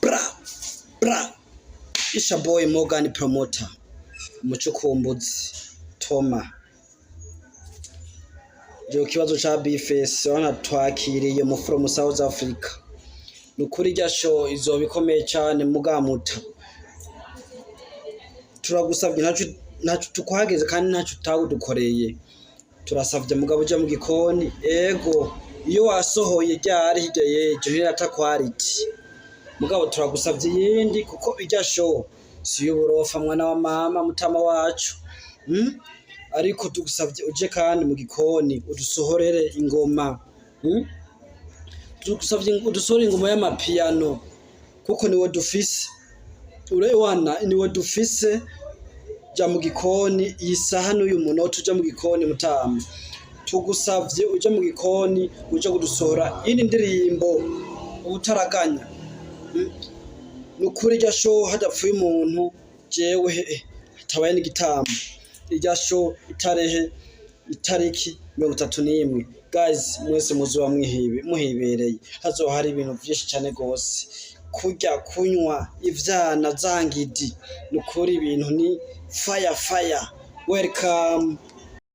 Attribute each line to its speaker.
Speaker 1: Bra bra, Isha Boy Morgan Promoter, umucukumbuzi Toma. Je kibazo ca Bface wana twakiriye mu from South Africa. Nukuri irya show izoba ikomeye cane. Mugamuta, turagusabye, ntaco tukwageze kandi ntaco utawudukoreye. Turasavye mugabo uja mu gikoni. Ego, iyo wasohoye ryari hirya yejo ntirata quality, mugabo turagusavye iyindi, kuko irya show si y'uburofa, mwana wa mama, mutama wacu, Ariko tugusavye uje kandi mu gikoni udusohorere ingoma, Tugusavye udusohorere ingoma y'amapiyano, kuko niwe dufise, urewana niwe dufise. Ja mu gikoni iyi saha n'uyu munota, uja mu gikoni mutama. Tugusavye uje mu gikoni, uje kudusohora iyindi ndirimbo ubutaraganya, Nukuri irya show hadapfuye umuntu, jewe hatabaye n'igitambo, irya show itarehe itariki 31, guys, mwese muzoba muhibereye. Hazoba hari ibintu vyinshi cane gose: kurya, kunywa, ivyana zangidi. Nukuri ibintu ni fire fire. Welcome.